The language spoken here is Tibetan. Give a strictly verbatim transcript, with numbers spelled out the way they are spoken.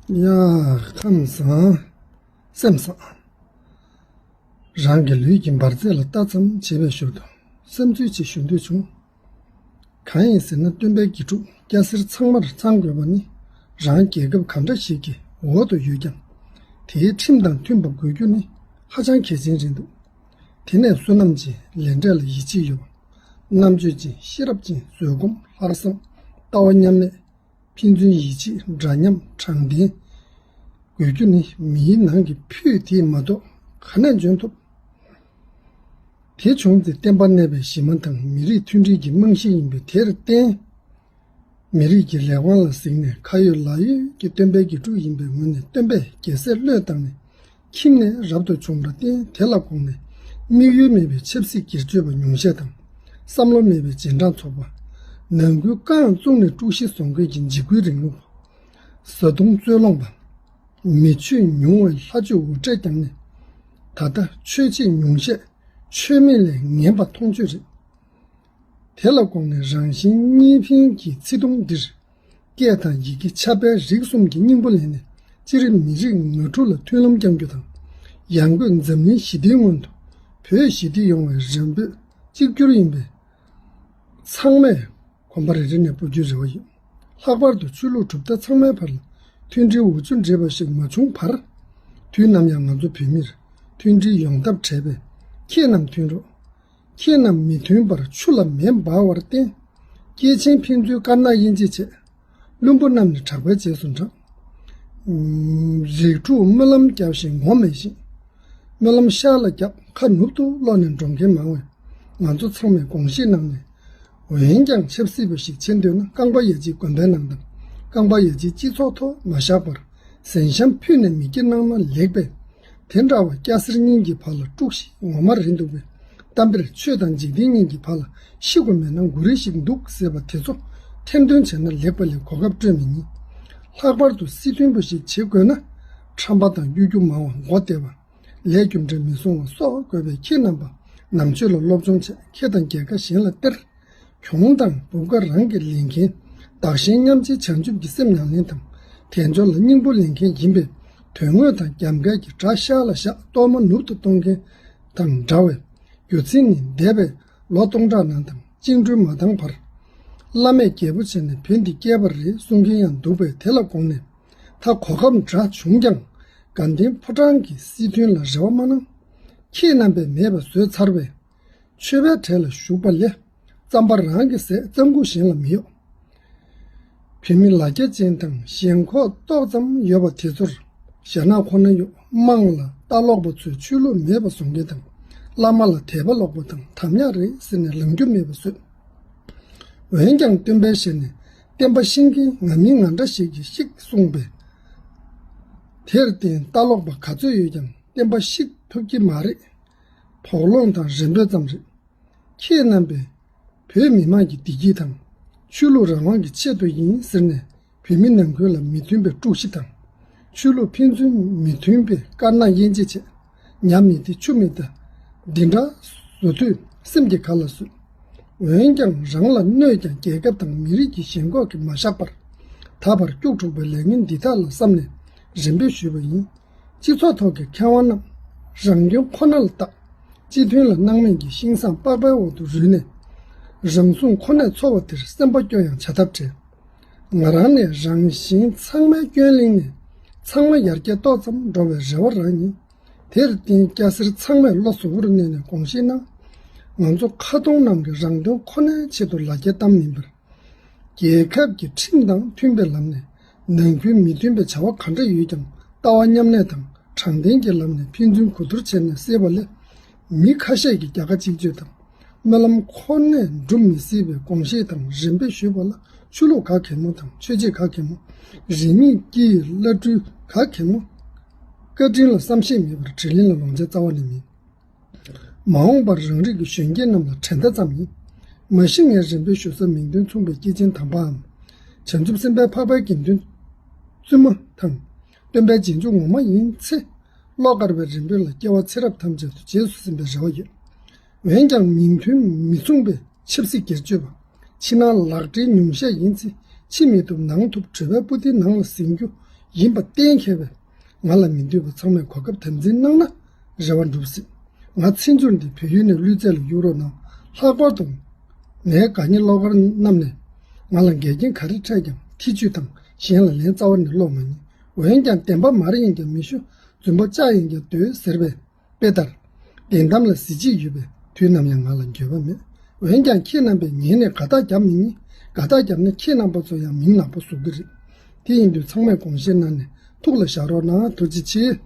ཡ། ཁམས་བཟང་། སེམས་བཟང་། རང་གི་ལུས་ཀྱི་འབར་རྫས་ལ་ལྟ་ཙམ་བྱེད་པའི་ཞོར་དུ་བསམ་ཚུལ་ཅིག་ཞུ་འདོད་བྱུང་། གང་ཡིན་ཟེར་ན། སྟོན་པའི་དགེ་ཕྲུག་སྐྱ་སེར་ཚང་མར་ཚང་དགོས་པ་ནི་རང་རྒྱལ་ཁབ་གང་འདྲ་ཞིག་གི་འོག་ཏུ་ཡོད་ཀྱང་། དེའི་ཁྲིམས་དང་མཐུན་པ་དགོས་རྒྱུ་ནི་ཧ་ཅང་གལ་ཆེན་རེད་འདུག། དེ་ནས་བསོད་ནམས་ཅན། ལས་འབྲས་ལ་ཡིད་ཆེས་ཡོད་པ། རྣམ་དཔྱོད་ཅན། ཤེས་རབ་ཅན། བཟོད་སྒོམ། ལྷག་བསམ། ལྟ་བ་མཉམ་གནས། ཕན་ཚུན་ཡིད་ཆེས། འདྲ་མཉམ། དྲང་བདེན་དགོས་རྒྱུ་ནི་མིའི་ནང་གི་ཕུད་དེ་མ་གཏོགས་ག་ནས་འཇོན་ཐུབ། དེ་བྱུང་སྟེ་བསྟན་པ་གནས་པའི་གཞི་མ་དང་མི་རིགས་མཐུན་སྒྲིལ་གྱི་རྨང་གཞི་ཡིན་པས། དེར་བརྟེན་མི་རིགས་ཀྱི་ལས་དབང་ལ་གཟིགས་ནས། ཁ་ཡོད་ལག་ཡོད་ཀྱི་སྟོན་པའི་དགེ་ཕྲུག་ཡིན་པའི་ངོས་ནས་སྟོན་པས་རྒྱལ་སྲས་བློས་བཏང་ནས། ཁྱིམ་ནས་རབ་ཏུ་བྱུང་བར་བརྟེན། དེ་ལ་དགོངས་ནས་དམིགས་ཡུལ་མེད་པའི་ཆབ་སྲིད་སྒེར་གཅོད་པ་ཉུང་ཤས་དང་། བསམ་བློ་མེད་པའི་རྗེས་འབྲང་ཚོགས་པ། ནང་ཁུལ་རྐང་བཙུགས་ནས་དཀྲུག་ཤིང་བཟོ་མཁན་གྱི་འཇིགས་སྐུལ་རིང་ལུགས་པ། བཟའ་བཏུང་རྩོད་ལོང་པ། མི་ཆོས་ཉུང་བའི་ལྷ་ཆོས་འུར་སྒྲ་བརྒྱབ་ནས། ད་ལྟ་ཆོས་བྱེད་ཉུང་ཤས་ཆོས་མེད་ལས་ངན་པ་མཐོང་ཆོས་རེད། དེ་ལ་དགོངས་ནས་རང་གཞན་གཉིས་ཕན་གྱི་ཚིག་དུམ་འདིར། སྐད་དང་ཡི་གེ་ཕྱྭ་པའི་རིགས་གསུམ་གྱི་སྙིང་པོ་ལེན་ནས། སྤྱིར་མི་རིགས་ངོ་དྲུག་ལ་མཐུན་ལམ་བསྐྱང་རྒྱུ་དང་། ཡང་སྒོས་འཛམ་གླིང་ཞི་བདེའི་སྔོན་དུ་བོད་ཞི་བདེ་ཡོང་བའི་རེ་འབོད་གཅིག་གྱུར་ཡིན་པས། ཚང་མས་གོམ་པ་རེ་རེ་ནས་སྤོ་རྒྱུའི་རེ་བ་ཡོད། ལྷག་པར་དུ་ཆོས་ལུགས་གྲུབ་མཐའ་ཚང་མའི་བར་ལ་མཐུན་སྒྲིལ་འོ་ཆུ་འདྲེས་པ་ཞིག་མ་བྱུང་བར། དུས་ནམ་ཡང་ང་ཚོ་བོད་མིར་མཐུན་སྒྲིལ་ཡོང་ཐབས་བྲལ་བས། ཁྱེད་རྣམས་མཐུན་རོགས། ཁྱེད་རྣམས་མི་མཐུན་པར་ཆུ་ལ་མེ་འབར་བར་བརྟེན། སྐྱེས་ཆེན་ཕན་ཚུན་དཀར་ནག་དབྱེ་འབྱེད་བྱས། བླུན་པོ་རྣམས་ནི་གྲགས་པའི་རྗེས་སུ་འབྲང་། རིགས་དྲུག་སྨོན་ལམ་བརྒྱབ་བཞིན་ངོམས་མེད་བཞིན། སྨོན་ལམ་ཤར་ལ་བརྒྱབ། ཁ་ནུབ་ཏུ་སློག་ནས་འགྲོ་མཁན་མང་བས། ང་ཚོ་ཚང་མས་དགོངས་བཞེས་གནང་ནས། འོན་ཀྱང་ཆབ་སྲིད་པ་ཞིག་བྱེད་འདོད་ན། རྐང་པ་ཡ་གཅིག་དགོན་པའི་ནང་དང་། རྐང་པ་ཡ་གཅིག་སྤྱི་ཚོགས་ཐོག་མ་བཞག་པར། གཟན་ཤམ་ཕུད་ནས་མི་སྐྱེ་གནང་ན་ལེགས་པས། དེ་འདྲ་བ་སྐྱ་སེར་གཉིས་ཀྱི་བར་ལ་དཀྲུག་ཤིང་ངོ་མ་རེད་འདུག་པས། གཏམ་དཔེར་ཆོས་དང་འཇིག་རྟེན་གཉིས་ཀྱི་བར་ལ་ཤི་དགོས་མེད་ན་མགོ་རིལ་ཞིག་འདུག་ཟེར་བ་དེ་ཚོ་ཐེར་འདོན་བྱས་ན་ལེགས་པ་ལས་གོ་སྐབས་སྤྲོད་མི་ཉན། ལྷག་པར་དུ་སྲིད་མཐུན་པ་ཞིག་བྱེད་དགོས་ན། ཁྲམ་པ་དང་གཡོ་སྒྱུ་མང་བ། མགོ་བདེ་བ། ལས་རྒྱུ་འབྲས་མི་སྲུང་བ་སོགས་དགོས་པས། ཁྱེད་རྣམ་པ་ནང་ཆོས་ལ་སློབ་སྦྱོང་བྱས། ཁེ་དང་རྒྱལ་ཁ་གཞན་ལ་སྟེར། གྱོང་དང་འབུབ་ཁ་རང་གིས་ལེན་མཁན། བདག་གཞན་མཉམ་བརྗེའི་བྱང་ཆུབ་ཀྱི་སེམས་ཡང་ལེན་དང་། དལ་འབྱོར་ལ་སྙིང་པོ་ལེན་མཁན་ཡིན་པས། དོན་དངོས་དང་རྒྱབ་འགལ་གྱི་དགྲ་ཤ་ལ་བཞག་གཏོར་མ་ནུབ་ཏུ་གཏོང་མཁན་དང་འདྲ་བས། རྒྱུ་མཚན་ནི། འདས་པའི་ལོ་སྟོང་ཕྲག་ནང་དང་བཅིངས་འགྲོལ་མ་བཏང་བར། བླ་མས་རྒྱལ་པོ་བྱས་ནས་བོད་འདི་བསྐྱལ་བ་རེད་གསུང་མཁན་ཡང་འདུག་པས། དེ་ལ་དགོངས་ནས། ད་གོ་སྐབས་འདྲ་བྱུང་ཀྱང་། དགའ་ལྡན་ཕོ་བྲང་གི་སྲིད་དོན་ལ་རེ་བ་མ་གནང་། ཁྱེད་རྣམ་པས་མེད་པ་བཟོས་ཚར་བས། ཆོས་པའི་གྲལ་ལ་ཞུགས་པ་ལས། རྩམ་པ་རང་གི་ཟས་རྩམ་ཁུག་གཞན་ལ་མི་གཡོག། བོད་མི་ལ་རྒྱ་ཅན་དང་ཞེན་ཁོག་ཏོག་ཙམ་ཡོད་པ་དེ་ཚོར་ཞྭ་ནག་ཁོ་ན་གཡོག། དམངས་ལ་ལྟ་ལོག་པ་ཚོས་ཆོས་ལུགས་མེད་པ་བཟོ་མཁན་དང་། བླ་མ་ལ་དད་པ་ལོག་པ་དང་དམ་ཉག་རེད་ཟེར་ནས་ལངས་རྒྱུ་མེད་པ་བཟོས། འོན་ཀྱང་སྟོན་པའི་ཞལ་ནས། བསྟན་པ་བཤིག་མཁན་ང་མིན་ང་འདྲ་ཞིག་གིས་བཤིག་གསུངས་པས། དེར་བརྟེན་ལྟ་ལོག་པ་ག་ཚོད་ཡོད་ཀྱང་བསྟན་པ་བཤིག་ཐུབ་ཀྱི་མ་རེད། དོགས་སློང་དང་རེ་འབོད་ཙམ་རེད། ཁྱེད་རྣམ་པས་བོད་མི་མང་གི་བདེ་སྐྱིད་དང་། ཆོས་ལུགས་རང་དབང་གི་ཆེད་དུ་ཡིན་ཟེར་ནས། བོད་མི་ནང་ཁུལ་ལ་མི་མཐུན་པའི་དཀྲུག་ཤིང་དང་། ཆོས་ལུགས་ཕན་ཚུན་མི་མཐུན་པའི་དཀར་ནག་དབྱེ་འབྱེད་བྱས། ཉ་མི་བདེ་ཆུ་མི་བདེ། འདི་འདྲ་བཟོ་དུས་སེམས་ཀྱི་ག་ལ་བཟོད། འོན་ཀྱང་རང་ལ་གནོད་ཀྱང་རྒྱལ་ཁབ་དང་མི་རིགས་ཀྱི་ཞེན་ཁོག་གིས་མ་བཞག་པར། ད་བར་སྐྱུག་བྲོ་བའི་ལས་ངན་འདི་དག་ལ་བསམ་ནས་རེ་འབོད་ཞུས་པ་ཡིན། སྤྱི་ཚོགས་ཐོག་གི་མཁས་དབང་རྣམས་རང་དོན་ཁོ་ན་ལ་བལྟ། སྤྱི་མཐུན་ལ་སྣང་མེད་ཀྱིས་ཤིང་བཟང་པགས་པའི་འོག་ཏུ་རུལ་ནས། རང་སྲུང་ཁོ་ནས་འཚོ་བ་དེར་སེམས་པ་སྐྱོ་ཡང་བྱ་ཐབས་བྲལ། ང་རང་ནས་རང་གཞན་ཚང་མའི་སྐྱོན་གླེང་ནས། ཚང་མ་ཡར་རྒྱས་ཏོག་ཙམ་འགྲོ་བའི་རེ་བ་རང་ཡིན། དེར་བརྟེན་སྐྱ་སེར་ཚང་མས་བློ་གཟུ་བོར་གནས་ནས་དགོངས་བཞེས་གནང་། ང་ཚོ་ཁ་སྟོང་ནང་གི་རང་དོན་ཁོ་ནའི་ཆེད་དུ་ལ་རྒྱ་གཏམ་མིན་པར། རྒྱལ་ཁབ་ཀྱི་ཁྲིམས་དང་མཐུན་པའི་ལམ་ནས། ནང་ཁུལ་མི་མཐུན་པའི་བྱ་བ་ག་འདྲ་ཡོད་ཀྱང་ལྟ་བ་མཉམ་གནས་དང་དྲང་བདེན་གྱི་ལམ་ནས་ཕན་ཚུན་གོ་བསྡུར་བྱས་ནས་སེལ་བ་ལས། མི་ཁ་ཤས་ཀྱིས་རྒྱལ་ཁ་གཅིག་གཅོད་དང་སྨོན་ལམ་ཁོ་ནས་འགྲུབ་མི་སྲིད་པའི་དགོངས་བཞེས་དང་རེ་འབོད་ཞུས་པ་ལ། ཆོས་ལུགས་ག་གེ་མོ་དང་ཆོས་བྱེད་ག་གེ་མོ། རིས་མེད་སྐྱེ་ཡི་བླ་སྤྲུལ་ག་གེ་མོ། བཀའ་དྲིན་ལ་བསམ་ཤེས་མེད་པར་དྲིན་ལན་ལ་ལོངས་སྤྱོད་རྩ་བ་ནས་མིན། མ་འོངས་པར་རང་རིགས་ཀྱི་གཞོན་སྐྱེས་རྣམས་ལ་དྲན་བརྡ་ཙམ་ཡིན། མ་གཞི་ངས་རེ་འབོད་ཞུ་ས་མིང་དོན་མཚུངས་པའི་སྐྱེས་ཆེན་དམ་པའམ། བྱང་ཆུབ་སེམས་དཔའི་འཕགས་པའི་དགེ་འདུན་བཙུན་མ་དང་། སྟོན་པའི་རྗེས་འཇུག་ངོ་མ་ཡིན་ཚེ། བློ་དཀར་བའི་རེ་འབོད་ལ་སྐྱེ་བ་ཚེ་རབས་ཐམས་ཅད་དུ་རྗེས་སུ་ཟིན་པའི་རེ་བ་ཡོད། འོན་ཀྱང་མིང་དོན་མི་མཚུངས་པའི་ཆབ་སྲིད་སྒེར་གཅོད་པ། ཕྱི་ནང་ལག་སྦྲེལ་ཉུང་ཤས་ཡིན་ཚེ། ཕྱི་མི་ཐུབ་ནང་ཐུབ་གྲོད་པའི་སྤུ་ཏི་ནང་ལ་ཟིན་རྒྱུ་ ཡིན་པ་གཏན་འཁེལ་བས། ང་ལ་མི་འདོད་པ་ཚང་མས་གོ་སྐབས་དམ་འཛིན་གནང་ན་རེ་བ་འགྲུབ་སྲིད། ང་ཚེ་མཇུག་འདི་བོད་ཡུལ་ནས་བློས་བཙལ་ལ་གཡུག་རོགས་གནང་། ལྷག་པར་དུ་ངའི་དགའ་ཉེ་བློ་དཀར་རྣམས་ནས་ང་ལ་འགལ་རྐྱེན་ག་རེ་འཕྲད་ཀྱང་ཐེ་བྱུས་དང་གཞན་ལ་ལན་རྩ་བ་ནས་སློག་མ་ཉན། འོན་ཀྱང་བདེན་པ་མར་ཡིན་ཀྱང་མི་ཞུ། རྫུན་པ་བཅག་ཡིན་ཀྱང་སྡོད་ཟེར་བའི་དཔེ་ལྟར། བདེན་གཏམ་ལ་གཟི་བརྗིད་ཡོད་པས་དུས་ནམ་ཡང་ང་ལ་འགྱོད་པ་མེད། འོན་ཀྱང་ཁྱེད་རྣམ་པས་ཉན་ནས་དགའ་རྟགས་རྒྱབ་མི་ཉན། དགའ་རྟགས་བརྒྱབ་ན་ཁྱེད་རྣམ་པ་ཚོ་ཡང་མིང་ནག་པོ་བཟོ་གི་རེད། དེ་ཡིན་དུས་ཚང་མས་དགོངས་བཞེས་གནང་ནས་ཐུགས་ལ་བཞག་རོགས་གནང་། ཐུགས་རྗེ་ཆེ།